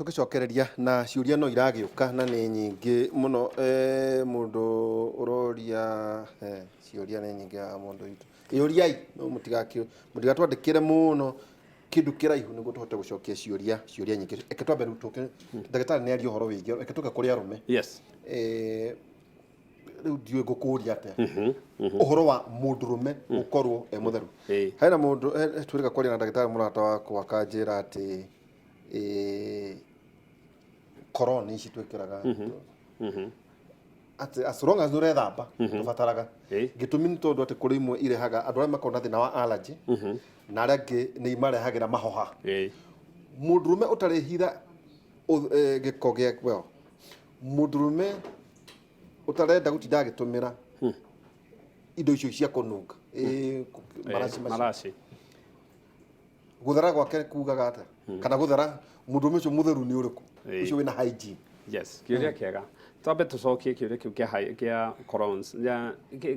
Tũgĩcokereria na ciũria no iragĩũka na nĩ nyingĩ mũno. Mũndũ ũroria, ciũria nĩ nyingĩ ya mũndũ witũ. Ĩũriai no mũtigatwandĩkĩre mũno kĩndũ kĩraihu nĩguo tũhote gũcokia ciũria nyingĩ. Reke twambe rĩu tũke, ndagĩtarĩ nĩ aria ũhoro wĩgiĩ, reke tũke kũrĩ arũme. Rĩu ndiũĩ ngũkũria atĩa ũhoro wa mũndũrũme gũkorwo e mũtheru. Hena mũndũ twĩrĩga kwaria na ndagĩtarĩ mũrata wakwa akanjĩra atĩ koroni ici twĩkĩraga atĩ as long as nĩũrethamba ndũbataraga. Gĩtũmi nĩ tondũ atĩ kũrĩ imwe irehaga andũ arĩa makoragwo na thĩna wa allergy na arĩa angĩ nĩ imarehagĩra mahoha. Mũndũrũme ũtarĩ hitha gĩko gĩa, well, mũndũrũme ũtarenda gũtinda agĩtũmĩra indo icio cia kũnunga, maraci macio, maraci, gũthera gwake kugaga atĩa? Kana gũthera mũndũrũme ũcio mũtheru nĩ ũrĩkũ, ũcio wĩna hygiene? Yes, kĩũria kĩega. Twambe tũcokie kĩũria kĩu kĩa colognes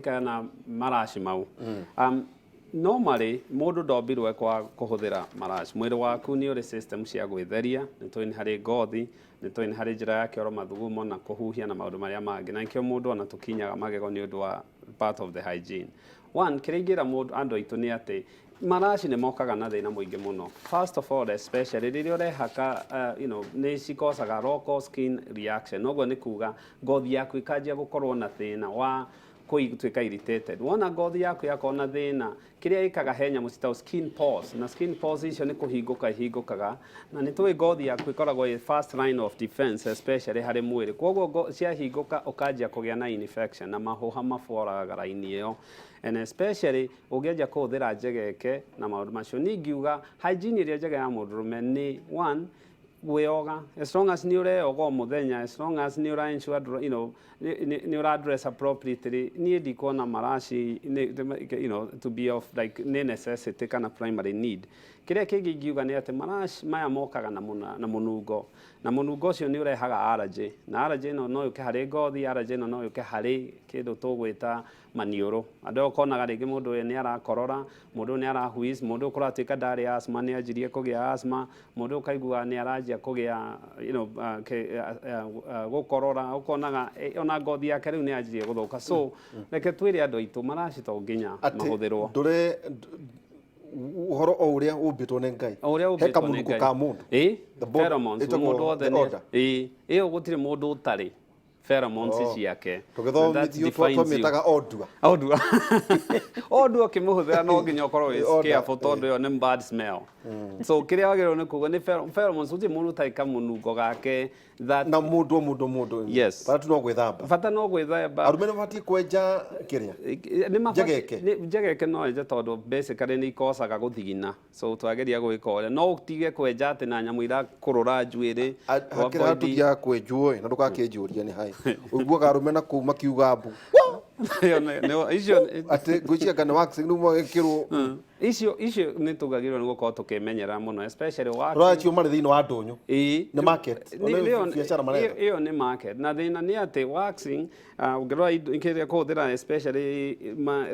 kana maraci mau. Normally mũndũ ndombirwo kwa kũhũthĩra maraci. Mwĩrĩ waku nĩ ũrĩ system cia gwĩtheria. Nĩ tũĩ nĩ harĩ ngothi, nĩ tũĩ nĩ harĩ njĩra ya kĩoro, mathugumo na kũhuhia na maũndũ marĩa mangĩ, na nĩkĩo mũndũ ona tũkinyaga magego nĩ ũndũ wa part of the hygiene. One, kĩrĩa ingĩra mũndũ, andũ aitũ, nĩ atĩ maraci nĩ mokaga na thĩna mũingĩ mũno. First of all, especially rĩrĩa ũrehaka, nĩ cikocaga local skin reaction. Ũguo nĩ kuga ngothi yaku ĩkanjia gũkorwo na thĩna wa gũtuĩka irritated. Wona ngothi yaku yakorwo na thĩna, kĩrĩa ĩkaga, he nyamũ citagwo skin pores, na skin pores icio nĩ kũhingũka ihingũkaga, na nĩ tũĩ ngothi yaku ĩkoragwo ĩ first line of defense, especially harĩ mwĩrĩ. Koguo ciahingũka ũkanjia kũgĩa na infection na mahũha maboraga raini ĩyo, and especially ũngĩanjia kũhũthĩra njegeke na maũndũ macio. Niĩ ingiuga hygiene ĩrĩa njega ya mũndũrũme nĩ one, gwĩoga. As long as nĩ ũreyoga o mũthenya, as long as nĩ ũra ensure nĩ ũra dress appropriately, niĩ ndikuona maraci to be of like nĩ necessity kana primary need. Kĩrĩa kĩngĩ ingiuga nĩ atĩ maraci maya mokaga na mũnungo, na mũnungo ũcio nĩ ũrehaga allergy, na allergy ĩno no yũke harĩ ngothi, allergy ĩno no yũke harĩ kĩndũ tũgwĩta maniũrũ. Andũ aya ũkonaga rĩngĩ mũndũ ũyũ nĩ arakorora, mũndũ ũyũ nĩ ara wheeze, mũndũ ũyũ kũratuĩka ndarĩ asthma nĩ anjirie kũgĩa asthma, mũndũ ũyũ ũkaigua nĩ aranjia kũgĩa gũkorora, ũkonaga ona ngothi yake rĩu nĩ yanjirie gũthũka. So reke twĩre andũ aitũ maraci to nginya atĩ mahũthĩrwo. Ndũre ũhoro o ũrĩa ũmbĩtwo nĩ Ngai, o ũrĩa he ũmbĩtwo nĩ kamũnungo Ngai. Ka mũndũ. The pheromones, ĩtagwo mũndũ wothe the nĩ odor. Ĩĩ, ĩyo gũtirĩ mũndũ ũtarĩ pheromones ciake. Tũgĩthomithio twamĩtaga odua. Odua, odua ũkĩmũhũthĩra no nginya ũkorwo wĩ Odor, careful tondũ ĩyo nĩ bad smell. So kĩrĩa wagĩrĩirwo nĩ kuga nĩ pheromones, gũtirĩ mũndũ ũtarĩ kamũnungo gake that Na mũndũ o mũndũ o mũndũ. Bata tu no gwĩthamba. Bata no gwĩthamba. Arũme nĩ mabatiĩ kwenja kĩrĩa nĩ mabatiĩ njegeke. Njegeke no enje tondũ basically nĩ ikocaga gũthigina, so twageria gwĩka ũrĩa no ũtige kwenja atĩ na nyamũ irakũrũra njuĩrĩ. Hakĩrĩ handũ tũthiaga kwenjwo ĩ, na ndũgakĩnjũrie nĩ haĩ ũiguaga arũme na kũu makiuga mbu. Ĩyo icio atĩ ngwĩciria kana waxing rĩu magekĩrwo. Icio nĩ tugagĩrĩrwo nĩ gũkorwo tũkĩmenyerera mũno, especially waxing. Rora acio marĩ thĩinĩ wa ndũnyũ. Nĩ market. Nĩ biacara maretha. Ĩyo nĩ market, na thĩna nĩ atĩ waxing, ũngĩrora indo kĩrĩa kũhũthĩra, especially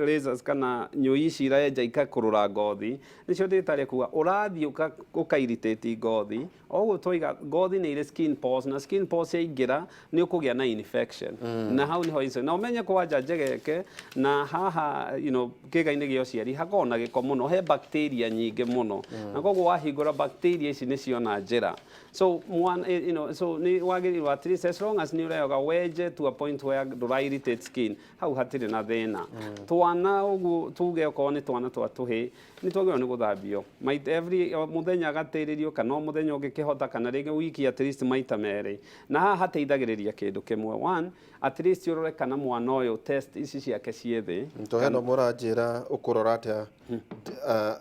lasers kana nyũi ici irenja ikakũrũra ngothi, nĩcio ndĩtarĩ kuga ũrathiĩ ũka irritate ngothi. Oguo twaiga ngothi nĩ irĩ skin pores, na skin pores ciaingĩra nĩ ũkũgĩa na infection, na hau nĩho icio na ũmenye kwanja njegeke na haha kĩga-inĩ gĩa ũciari hakoragwo na gĩko mũno, he bacteria nyingĩ mũno, na koguo wahingũra bacteria ici nĩ ciona njĩra. So mwana, so nĩ wagĩrĩirwo at least as long as nĩ ũreyoga, wenje to a point where ndũra irritate skin, hau hatirĩ na thĩna. Twana ũguo tuge okorwo nĩ twana twa tũhĩ, nĩ twagĩrĩirwo nĩ gũthambio every o mũthenya gatĩrĩrio, kana o mũthenya ũngĩkĩhota, kana rĩngĩ wiki at least maita merĩ. Na haha hateithagĩrĩria kĩndũ kĩmwe, one, at least ũrore kana mwana ũyũ test ici ciake ciĩ thĩ. To hena mũranjĩra ũkũrora atĩa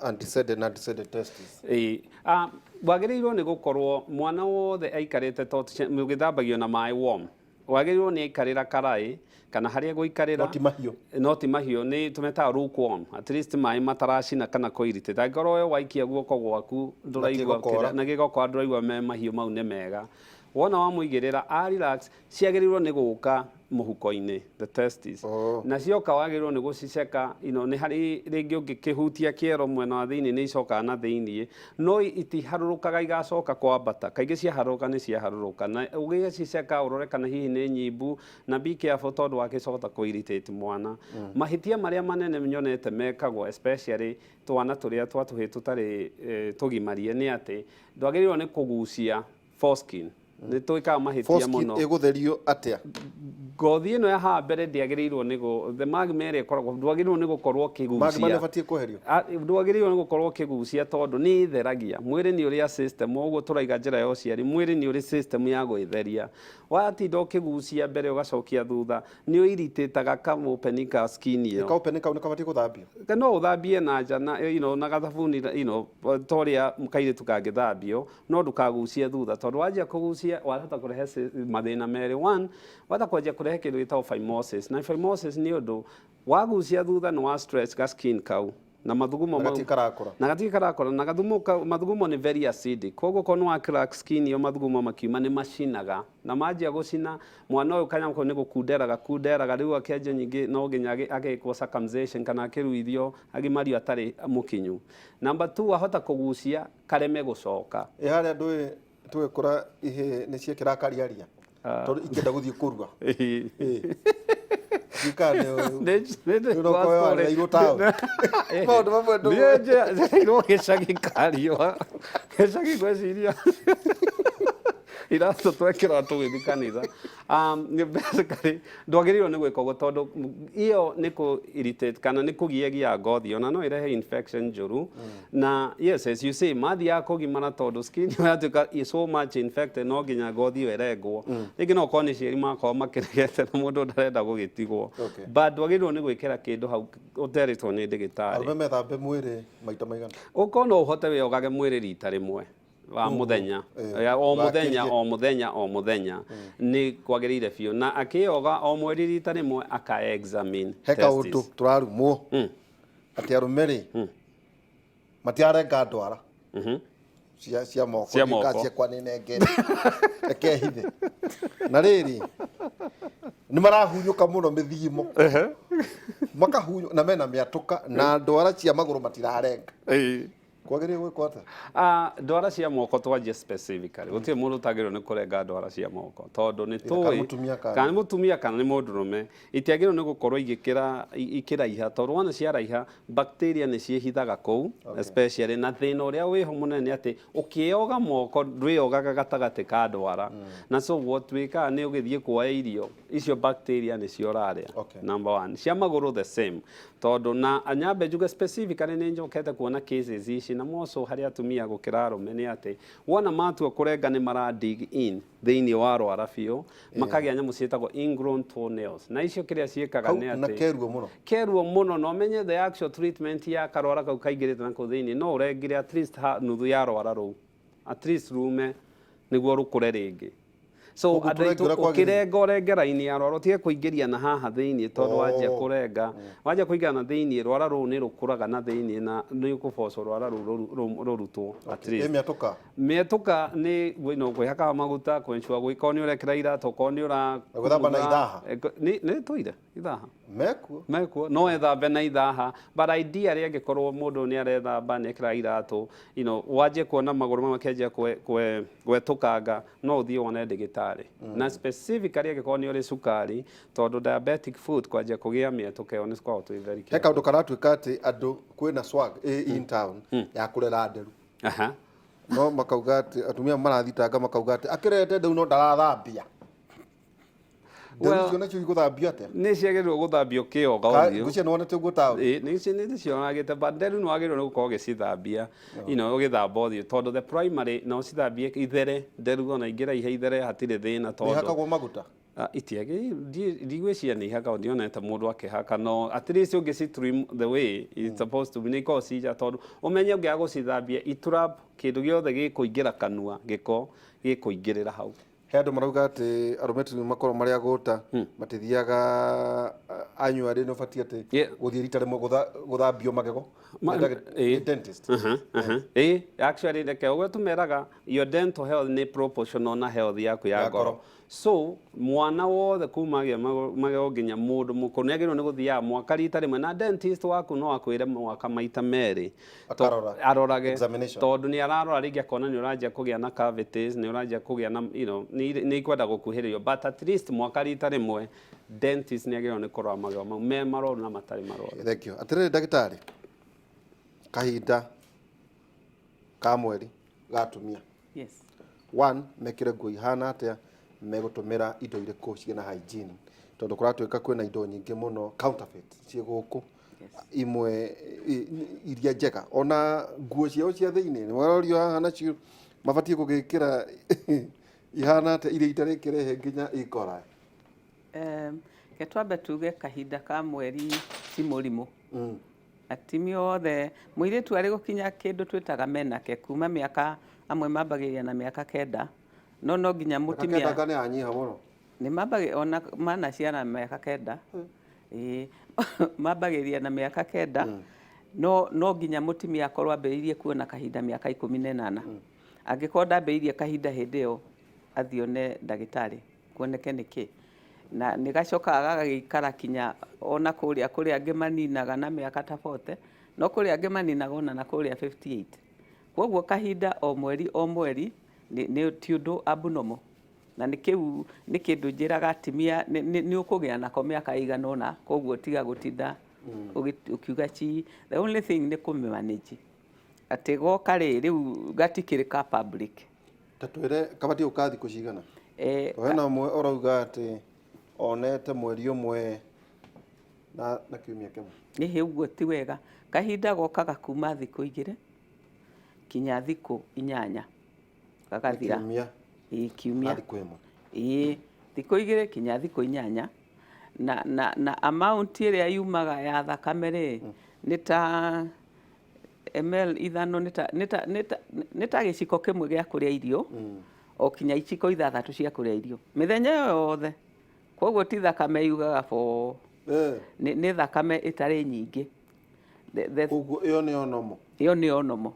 undescended na descended testes? Ĩĩ. Wagĩrĩirwo nĩ gũkorwo mwana wothe aikarĩte to ũgĩthambagio na maĩ warm, wagĩrĩirwo nĩ aikarĩra karaĩ kana harĩa gũikarĩra. No ti mahiũ. No ti mahiũ, nĩ tũmetaga lukewarm, at least maĩ mataracina kana kũ irritate. Angĩkorwo we waikia guoko gwaku ndũraigua gĩgokora. Na gĩgokora ndũraigua me mahiũ, mau nĩ mega. Wona wamũigĩrĩra a relax, ciagĩrĩirwo nĩ gũka mũhuko-inĩ, the testes. Na cioka wagĩrĩirwo nĩ gũciceka, nĩ harĩ rĩngĩ ũngĩkĩhutia kĩero mwena wa thĩinĩ nĩ icokaga na thĩinĩ, no itiharũrũkaga igacoka kwambata. Kaingĩ ciaharũrũka nĩ ciaharũrũka. Na ũgĩciceka ũrore kana hihi nĩ nyimbu, na be careful tondũ wakĩcota kũ irritate mwana. Mahĩtia marĩa manene nyonete mekagwo especially twana tũrĩa twa tũhĩĩ tũtarĩ tũgimarie nĩ atĩ ndwagĩrĩirwo nĩ kũgucia foreskin. Nĩ twĩkaga mahĩtia Foreskin mũno. Ĩgũtherio atĩa? Ngothi ĩno ya haha mbere ndĩagĩrĩirwo nĩ gũ, the magma ĩrĩa ĩkoragwo, ndwagĩrĩirwo nĩ gũkorwo ũkĩgucia. Magma nĩ ĩbatiĩ kweherio? Ndwagĩrĩirwo nĩ gũkorwo ũkĩgucia tondũ nĩ ĩtheragia. Mwĩrĩ nĩ ũrĩ a system, o ũguo tũraiga njĩra ya ũciari, mwĩrĩ nĩ ũrĩ system ya gwĩtheria. Watinda ũkĩgucia mbere ũgacokia thutha, nĩ ũ irritate-aga kamũpeni ka skin ĩyo. Kaũpeni kau nĩ kabatiĩ gũthambio? No ũthambie na nja na, na gathabuni, ta ũrĩa kairĩtu kangĩthambio, no ndũkagucie thutha tondũ wanjia kũgucia wahota kũrehe mathĩna merĩ. One, wahota kwanjia kũrehe kĩndũ gĩtagwo phimosis, na phimosis nĩ ũndũ wagucia thutha nĩ wa stretch ga skin kau na mathugumo Na gatirĩ karakũra. Na gatirĩ karakũra na gathumo mathugumo nĩ very acidic, koguo korwo nĩ wa crack skin ĩyo mathugumo makiuma nĩ macinaga, na manjia gũcina mwana ũyũ kanyamũ kau nĩ gũkundera gakunderaga, rĩu akĩanjia nyingĩ no nginya agĩkwo circumcision kana akĩruithio agimario atarĩ mũkinyu. Number two, wahota kũgucia kareme gũcoka. Ĩ harĩa ndũĩ tũgĩkũra ihĩĩ nĩ ciekĩraga kariaria tondũ ikĩenda gũthiĩ kũrua. Warereirwo taũni. Maũndũ mamwe ndũĩ. Niĩ njereirwo gĩcagi kariũa. Gĩcagi ngwĩciria iratũ twekĩra tũgĩthiĩ kanitha. Basically ndwagĩrĩirwo nĩ gwĩka ũguo tondũ ĩyo nĩ kũ irritate kana nĩ kũgiagia ngothi ona no ĩrehe infection njũru. Na yes, as you say, mathiaga kũgimara tondũ skin ĩyo yatuĩka is so much infected no nginya ngothi ĩyo ĩrengwo. Rĩngĩ no ũkorwo nĩ cieri makorwo makĩregete na mũndũ ndarenda gũgĩtigwo. But ndwagĩrĩirwo nĩ gwĩkĩra kĩndũ hau ũterĩtwo nĩ ndagĩtarĩ. Arũme methambe mwĩrĩ maita maigana? Ũkorwo no ũhote wĩyogage mwĩrĩ rita rĩmwe wa mũthenya. O mũthenya, o mũthenya, o mũthenya nĩ kwagĩrĩire biũ. Na akĩyoga o mweri rita rĩmwe aka examine He kaũndũ tũrarumwo atĩ arũme rĩ matirarenga ndwara cia moko, Cia moko. Ciakwa nĩ nengere reke hithe. Na rĩrĩ nĩ marahunyũka mũno mĩthimo, makahunyũ na mena mĩatũka na ndwara cia magũrũ matirarenga. Kwagĩrĩire gwĩkwo atĩa? Ndwara cia moko twanjie specifically, gũtirĩ mũndũ ũtagĩrĩirwo nĩ kũrenga ndwara cia moko tondũ nĩ Kana tũĩ mũtumia kana kana nĩ mũtumia kana nĩ mũndũrũme, itiagĩrĩirwo nĩ gũkorwo ikĩraiha tondũ wona ciaraiha bacteria nĩ ciĩhithaga kũu especially, na thĩna ũrĩa wĩho mũnene nĩ atĩ ũkĩyoga moko ndwĩyogaga gatagatĩ ka ndwara, na so what wĩkaga nĩ ũgĩthiĩ kuoya irio icio bacteria nĩcio ũrarĩa. Number one. Cia magũrũ the same, tondũ na nyambe njuge specifically nĩ njokete kuona cases ici na more so harĩ atumia gũkĩra arũme, nĩ atĩ wona matua kũrenga nĩ mara dig in thĩinĩ wa rwara biũ, makagĩa nyamũ ciĩtagwo ingrown toenails, na icio kĩrĩa ciĩkaga Kau nĩ na atĩ keruo mũno. Keruo mũno, na ũmenye the actual treatment ya karwara kau kaingĩrĩte na kũu thĩinĩ no ũrengire at least nuthu ya rwara rũu, at least rume nĩguo rũkũre rĩngĩ. So Koguo andũ aitũ tũrenga ũrĩa kwagĩrĩire. ũkĩrenga ũrenge raini ya rwara, ũtige kũingĩria na haha thĩinĩ tondũ wanjia kũrenga, wanjia kũingĩra na thĩinĩ rwara rũu nĩ rũkũraga na thĩinĩ na nĩ ũkũbocwo rwara rũu rũrutwo at least. Ĩ mĩatũka? Mĩatũka nĩ kwĩhakaga maguta, kũensure gwĩka nĩ ũrekĩra iratũ, okorwo nĩ ũra Na gwĩthamba na ithaha? Nĩ tũire ithaha. Mekuo. Mekuo, no ethambe na ithaha, but ideally angĩkorwo mũndũ nĩ arethamba nĩ ekĩraga iratũ, wanjie kuona magũrũ mau makĩanjia gwetũkanga, no ũthiĩ wone ndagĩtarĩ. Na specifically angĩkorwo nĩ ũrĩ cukari, tondũ diabetic foot kwanjia kũgĩa mĩetũka ĩyo nĩ tũkoragwo twĩ very He careful. kaũndũ karatuĩka atĩ andũ kwĩna swag in town ya kũrera nderu. No makauga atĩ atumia marathitanga makauga atĩ akĩrete nderu no ndarathambia. Nderu icio nacio igũthambio atĩa? Nĩ ciagĩrĩirwo gũthambio kĩoga ũthiũ. Ngwĩciria nĩ wonete ũguo taũni. Ĩĩ, nĩ cionagĩte, but nderu nĩ wagĩrĩirwo nĩ gũkorwo ũgĩcithambia, ũgĩthamba ũthiũ, tondũ the primary no ũcithambie ithere, nderu ona ingĩraiha ithere hatirĩ thĩna tondũ Nĩ ihakagwo maguta? Itiagĩrĩire, ndigwĩciria nĩ ihakagwo, ndionete mũndũ akĩhaka, no at least ũngĩci trim the way it's supposed to be, nĩ ikoragwo ci njega tondũ ũmenye ũngĩaga gũcithambia itrap kĩndũ gĩothe gĩkũingĩra kanua, gĩko gĩkũingĩrĩra hau. He andũ marauga atĩ arũme tu makoragwo marĩ agũta, matithiaga annually, nĩ ũbatiĩ atĩ gũthiĩ rita rĩmwe gũthambio magego. Nĩ dentist. Ĩ, actually reke ũguo tũmeraga, your dental health nĩ proportional na health yaku ya Ya ngoro. Ngoro. So mwana wothe kuma agĩa magego nginya mũndũ mũkũrũ nĩ agĩrĩirwo nĩ gũthiaga mwaka rita rĩmwe, na dentist waku no akwĩre mwaka maita merĩ. Akarora. Arorage. Examination. Tondũ nĩ ararora rĩngĩ akona nĩ ũranjia kũgĩa na cavities, nĩ ũranjia kũgĩa na nĩ ikwenda gũkuhĩrĩrio, but at least mwaka rita rĩmwe dentist nĩ agĩrĩirwo nĩ kũrora magego mau me maroru na matarĩ maroru. Thank you. Atĩrĩrĩ ndagĩtarĩ, kahinda ka mweri ga atumia, one, mekĩre nguo ihana atĩa, megũtũmĩra indo irĩkũ ciĩna hygiene, tondũ kũratuĩka kwĩna indo nyingĩ mũno counterfeit ciĩ gũkũ, imwe iria njega, ona nguo ciao cia thĩinĩ nĩ warorio haha nacio mabatiĩ gũgĩkĩra ihana atĩa, iria itarĩkĩrehe nginya ikora. Reke twambe tuge kahinda ka mweri ti mũrimũ. Atumia othe, mũirĩtu arĩ gũkinya kĩndũ twĩtaga menarche kuma mĩaka, amwe mambagĩrĩria na mĩaka 9, no nginya mũtumia Kenda nĩ yanyiha mũno. Nĩ mambagĩ ona manaciara mĩaka 9, ĩĩ, mambagĩrĩria na mĩaka 9, no nginya mũtumia akorwo ambĩrĩirie kuona kahinda mĩaka 18. Angĩkorwo ndambĩrĩirie kahinda hĩndĩ ĩyo, athiĩ one ndagĩtarĩ kuoneke nĩkĩ, na nĩ gacokaga gagagĩikara kinya ona kũrĩa kũrĩa angĩ maninaga na mĩaka ta 40, no kũrĩa angĩ maninaga ona na kũrĩa 58. Koguo kahinda o mweri o mweri nĩ ti ũndũ abnormal, na nĩ kĩu nĩ kĩndũ njĩraga atumia nĩ ũkũgĩa nako mĩaka ĩigana ũna, koguo tiga gũtinda ũkiuga chi. The only thing nĩ kũmĩ-manage atĩ goka rĩ, rĩu gatikĩrĩ ka public. Ta twĩre kabatiĩ gũka thikũ cigana? Eh. Hena ũmwe ũrauga atĩ onete mweri ũmwe na kiumia kĩmwe. Ĩhĩ, ũguo ti wega. Kahinda gokaga kuma thikũ 2 kinya thikũ 8 gagathira. Kiumia. Ĩĩ, kiumia. Na thikũ 1. Ĩĩ, thikũ 2 kinya thikũ 8, na amount ĩrĩa yumaga ya thakame rĩ, nĩ ta ml 5, nĩ ta gĩciko kĩmwe gĩa kũrĩa irio o kinya iciko 6 cia kũrĩa irio mĩthenya ĩyo yothe. Koguo ti thakame yugaga for nĩ thakame ĩtarĩ nyingĩ. Koguo ĩyo nĩyo normal? Ĩyo nĩyo normal.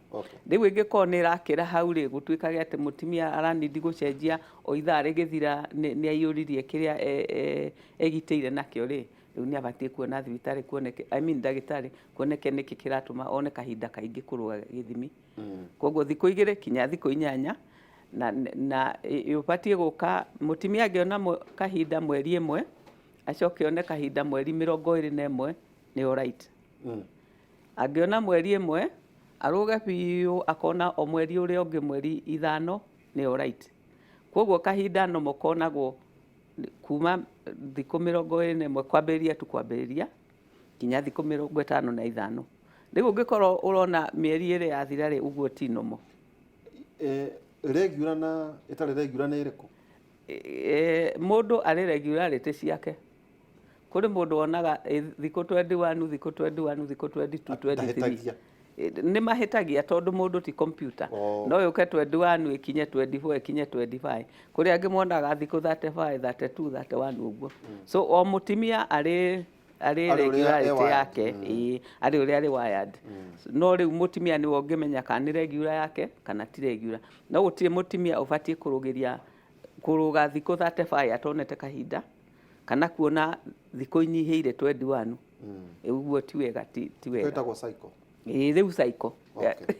Rĩu ĩngĩkorwo nĩ ĩrakĩra hau rĩ, gũtuĩkage atĩ mũtumia aranindi gũcenjia o ithaa rĩgĩthira, nĩ aiyũririe kĩrĩa egitĩire nakĩo rĩ, rĩu nĩ abatiĩ kuona thibitarĩ kuoneke, I mean ndagĩtarĩ, kuoneke nĩkĩ kĩratũma one kahinda kaingĩ kũrũga gĩthimi. Koguo thikũ 2 kinya thikũ 8, na ũbatiĩ gũka mũtumia angĩona kahinda mweri 1, acoke one kahinda mweri 21, nĩ alright. Angĩona mweri 1, arũge biũ, akona o mweri ũrĩa ũngĩ mweri 5, nĩ alright. Koguo kahinda nomo konagwo kuma thikũ 21 kwambĩrĩria tu kwambĩrĩria nginya thikũ 55. Rĩu ũngĩkorwo ũrona mĩeri 2 yathira rĩ, ũguo ti normal. Regular na ĩtarĩ regular nĩ ĩrĩkũ? Mũndũ arĩ regularity ciake. Kũrĩ mũndũ wonaga thikũ 21, thikũ 21, thikũ 22, 23. Ndahĩtagia. Nĩ mahĩtagia tondũ mũndũ ti computer. No yũke 21, ĩkinye 24, ĩkinye 25. Kũrĩ angĩ monaga thikũ 35, 32, 31 ũguo. So o mũtumia arĩ Arĩ ũrĩa regularity e wired. yake, ĩĩ, arĩ ũrĩa arĩ wired. No rĩu mũtumia nĩwe ũngĩmenya kana nĩ regular yake kana ti regular. No gũtirĩ mũtumia ũbatiĩ kũrũgĩria kũrũga thikũ 35 atonete kahinda, kana kuona thikũ inyihĩire 21. Ũguo ti wega, ti wega. Ĩtagwo cycle. Ĩĩ, rĩu cycle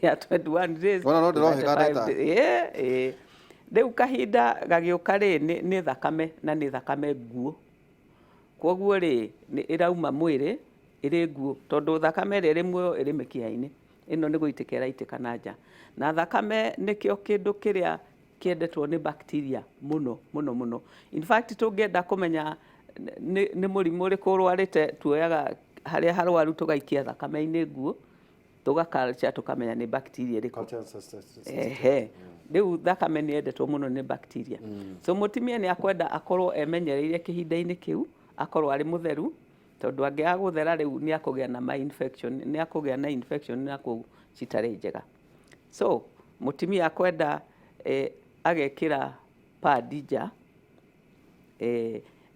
ya 21 days. Wona no ndĩrohĩga. 35 ndagĩtarĩ. Ĩĩ. Rĩu kahinda gagĩũka rĩ, nĩ thakame, na nĩ thakame nguũ. Koguo rĩ, nĩ ĩrauma mwĩrĩ ĩrĩ nguũ, tondũ thakame ĩrĩa ĩrĩ muoyo ĩrĩ mĩkiha-inĩ, ĩno nĩ gũitĩka ĩraitĩka na nja. Na thakame nĩkĩo kĩndũ kĩrĩa kĩendetwo nĩ bacteria mũno mũno mũno. In fact, tũngĩenda kũmenya nĩ mũrimũ ũrĩkũ ũrwarĩte, tuoyaga harĩa harwaru tũgaikia thakame-inĩ nguũ, tũga culture, tũkamenya nĩ bacteria ĩrĩkũ. Culture and sensitivity. Ehe, rĩu thakame nĩ yendetwo mũno nĩ bacteria. So mũtumia nĩ akwenda akorwo emenyereire kĩhinda-inĩ kĩu, akorwo arĩ mũtheru, tondũ angĩaga gũthera rĩu nĩ akũgĩa na ma infection, nĩ akũgĩa na infection na kũu citarĩ njega. So mũtumia akwenda agekĩra pad nja,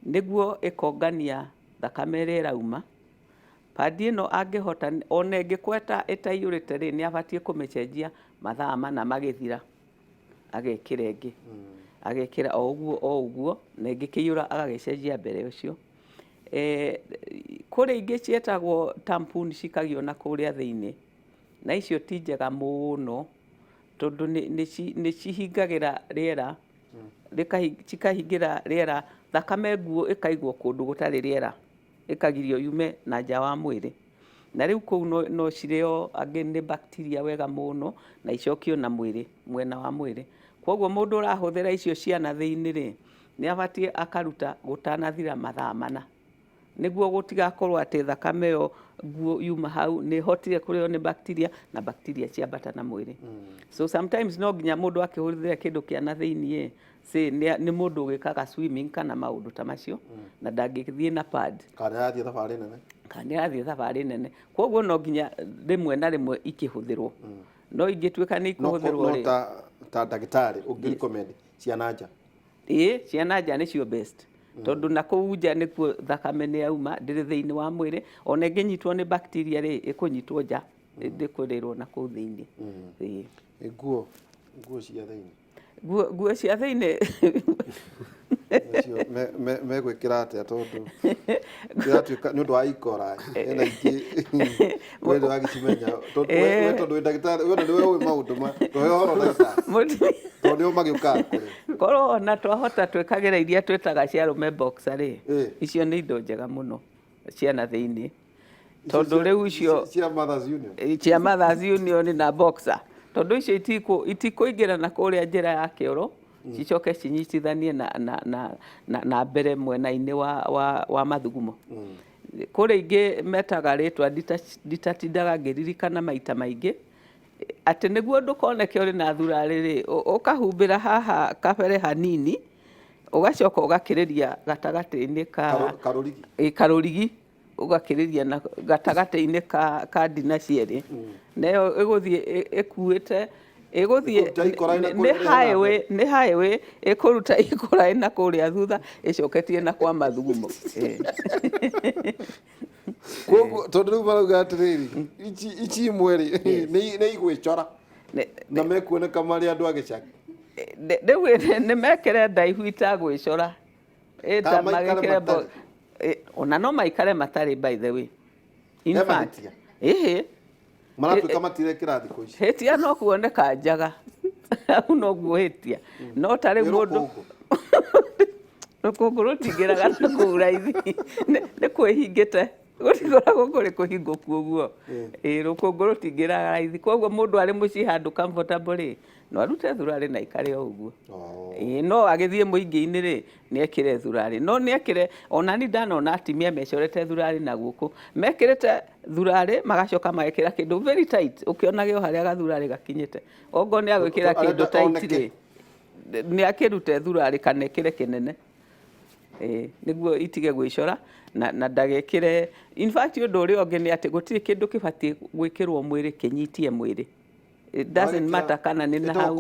nĩguo ĩkongania thakame ĩrĩa ĩrauma. Pad ĩno angĩhota ona ĩngĩkorwo ĩtaiyũrĩte rĩ, nĩ abatiĩ kũmĩcenjia mathaa 4 magĩthira, agekĩra ĩngĩ, agekĩra o ũguo o ũguo, na ĩngĩkĩiyũra agagĩcenjia mbere ũcio. Kũrĩ ingĩ ciĩtagwo tampon cikagio na kũrĩa thĩinĩ, na icio ti njega mũno tondũ nĩ cihingagĩra rĩera, cikahingĩra rĩera, thakame nguũ ĩkaigwo kũndũ gũtarĩ rĩera, ĩkagirio yume na nja wa mwĩrĩ. Na rĩu kũu no cirĩo angĩ nĩ bacteria wega mũno na icokio na mwĩrĩ, mwena wa mwĩrĩ. Koguo mũndũ ũrahũthĩra icio cia na thĩinĩ rĩ, nĩ abatiĩ akaruta gũtanathira mathaa 4, nĩguo gũtigakorwo atĩ thakame ĩyo nguo yuma hau nĩ ĩhotire kũrĩo nĩ bacteria na bacteria ciambata na mwĩrĩ. So sometimes no nginya mũndũ akĩhũthĩra kĩndũ kĩa na thĩinĩ, say nĩ mũndũ ũgĩkaga swimming kana maũndũ ta macio, na ndangĩthiĩ na pad. Kana arathiĩ thabarĩ nene. Kana nĩ arathiĩ thabarĩ nene. Koguo no nginya rĩmwe na rĩmwe ikĩhũthĩrwo. No ingĩtuĩka nĩ ikũhũthĩrwo rĩ. No ta ndagĩtarĩ ũngĩ recommend cia nja? Ĩĩ, cia na nja nĩcio best. Tondũ na kũu nja nĩkuo thakame nĩ yauma, ndĩrĩ thĩinĩ wa mwĩrĩ, ona ĩngĩnyitwo nĩ bacteria rĩ, ĩkũnyitwo nja, ndĩkũrĩrwo na kũu thĩinĩ. Ĩĩ. Nguo cia thĩinĩ. Nguo cia thĩinĩ. Megwĩkĩra atĩa tondũ ĩratuĩka nĩ ũndũ wa ikora ena ingĩ we ndũragĩcimenya tondũ we tondũ wĩ ndagĩtarĩ, we nĩwe ũĩ maũndũ ma tũhe ũhoro ndagĩtarĩ tondũ nĩo magĩũkaga kũrĩ. Korwo ona twahota twĩkagĩra iria twĩtaga cia arũme boxer rĩ, icio nĩ indo njega mũno cia na thĩinĩ. Tondũ rĩu icio cia Mothers Union, cia Mothers Union na boxer, tondũ icio itikũingĩra na kũrĩa njĩra ya kĩoro, cicoke cinyitithanie na mbere mwena-inĩ wa mathugumo. Kũrĩ ingĩ metaga rĩtwa nditatindaga ngĩririkana maita maingĩ, atĩ nĩguo ndũkoneke ũrĩ na thurarĩ rĩ, ũkahumbĩra haha kabere hanini, ũgacoka ũgakĩrĩria gatagatĩ-inĩ ka karũrigi, karũrigi ũgakĩrĩria na gatagatĩ-inĩ ka ndina cierĩ, nayo ĩgũthiĩ ĩkuĩte, ĩgũthiĩ nĩ highway ĩkũruta ikora na kũrĩa thutha ĩcoketie na kwa mathugumo. Koguo tondũ rĩu marauga atĩrĩrĩ, ici imwe rĩ nĩ igwĩcora na mekuoneka marĩ andũ a gĩcagi. Rĩu nĩ mekĩre ndaihu itagwĩcora, ona no maikare matarĩ, by the way. In fact, ĩhĩ maratuĩka matirekĩra thikũ ici. Hĩtia no kuoneka njaga, hau noguo hĩtia, no ta rĩu mũndũ rũkũngũ rũtingĩraga na kũu raithi, nĩ kwĩhingĩte, gũtikoragwo kũrĩ kũhingũku ũguo. Ĩĩ, rũkũngũ rũtingĩraga raithi, koguo mũndũ arĩ mũciĩ handũ comfortable rĩ, no arute thurarĩ na aikare o ũguo. Ĩĩ, no agĩthiĩ mũingĩ-inĩ rĩ, nĩ ekĩre thurarĩ, no nĩ ekĩre ona ni ndanona atimia mecorete thurarĩ na gũkũ, mekĩrĩte thurarĩ magacoka magekĩra kĩndũ very tight, ũkĩonage o harĩa gathurarĩ gakinyĩte. Okorwo nĩ agwĩkĩra kĩndũ tight rĩ, nĩ akĩrute thurarĩ kana ekĩre kĩnene, nĩguo itige gwĩcora na ndagekĩre. In fact, ũndũ ũrĩa ũngĩ nĩ atĩ gũtirĩ kĩndũ kĩbatiĩ gwĩkĩrwo mwĩrĩ kĩnyitie mwĩrĩ. It doesn't matter kana nĩ na hau.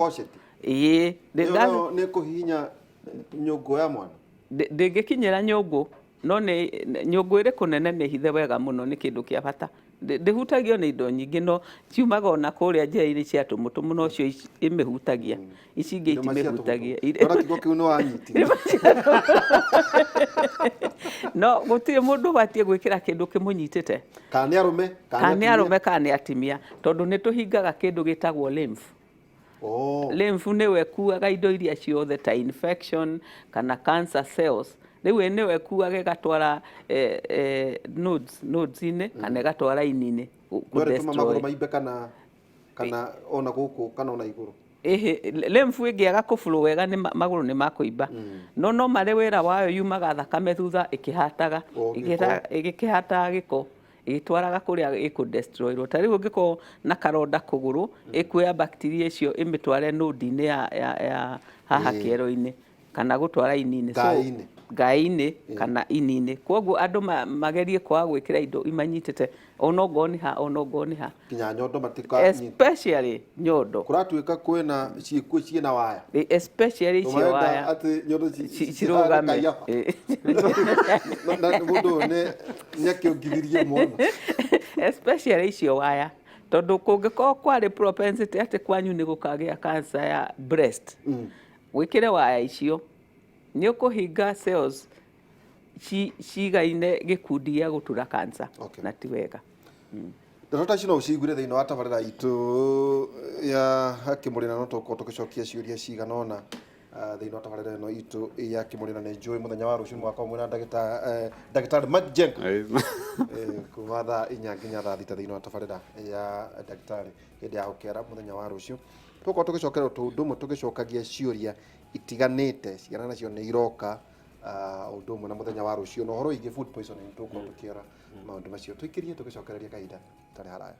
Ĩĩ. Nĩ kũhihinya nyũngũ ya mwana. Ndĩngĩkinyĩra nyũngũ, no nĩ nyũngũ ĩrĩ kũnene nĩ hithe wega mũno, nĩ kĩndũ kĩa bata. Ndĩhutagio nĩ indo nyingĩ, no ciumaga ona kũrĩa njĩra-inĩ cia tũmũtũmũ, no cio imĩhutagia, ici ingĩ itimĩhutagia. Ona kiugo kĩu nĩ wanyitire. No gũtirĩ mũndũ ũbatiĩ gwĩkĩra kĩndũ kĩmũnyitĩte. Kana nĩ arũme, kana nĩ arũme kana nĩ atimia, tondũ nĩ tũhingaga kĩndũ gĩtagwo lymph. Lymph nĩwe ĩkuaga indo iria ciothe ta infection kana cancer cells, rĩu nĩwe ĩkuaga ĩgatwara nodes-inĩ kana ĩgatwara ini-inĩ. Kũ magũrũ maimbe kana ona gũkũ kana ona igũrũ. Ĩhĩ, lymph ĩngĩaga kũflow wega nĩ magũrũ nĩ makũimba, no marĩ wĩra wayo, yumaga thakame thutha ĩkĩhataga, ĩgĩkĩhataga gĩko ĩgĩtwaraga kũrĩa ĩkũ-destroywo. Ta rĩu ũngĩkorwo na karonda kũgũrũ, ĩkuoya bacteria icio ĩmĩtware node-inĩ ya haha kĩero-inĩ kana gũtwara ini-inĩ. Ngaĩ-inĩ. Ngaĩ-inĩ kana ini-inĩ. Kwoguo andũ magerie kwaga gwĩkĩra indo imanyitĩte ona ongorwo nĩ ha, ona ongorwo nĩ ha. Nginya nyondo matikanyita. Especially nyondo. Kũratuĩka kwĩna ciĩkuo ciĩna waya. Especially icio Marenda waya. atĩ nyondo Cirũgame. Kaiafa. Na mũndũ ũyũ nĩ akĩongithirie mwana. Especially icio waya. Tondũ kũngĩkorwo kwarĩ propensity atĩ kwanyu nĩ gũkagĩa cancer ya breast, wĩkĩre waya icio, nĩ ũkũhinga cells cigaine gĩkundi gĩa gũtura cancer. Na ti wega. Ndeto ta icio no ũciguire thĩinĩ wa tabarĩra itũ ya Kĩmũrĩ, na no tũgũkorwo tũgĩcokia ciũria cigana ũna thĩinĩ wa tabarĩra ĩno itũ ya Kĩmũrĩ. Na nĩ njũĩ mũthenya wa rũciũ mũgakorwo mwĩna ndagĩtarĩ Mike Jenga kuma thaa 4 nginya thaa 6 thĩinĩ wa tabarĩra ya ndagĩtarĩ hĩndĩ ya gũkera mũthenya wa rũciũ. Tũgũkorwo tũgĩcokera ũndũ ũmwe, tũgĩcokagia ciũria itiganĩte, ciana nacio nĩ iroka ũndũ ũmwe na mũthenya wa rũciũ, na ũhoro wĩgiĩ food poisoning tũgũkorwo tũkĩara maũndũ macio. Tũikĩrie tũgĩcokereria kahinda tarĩ haraya.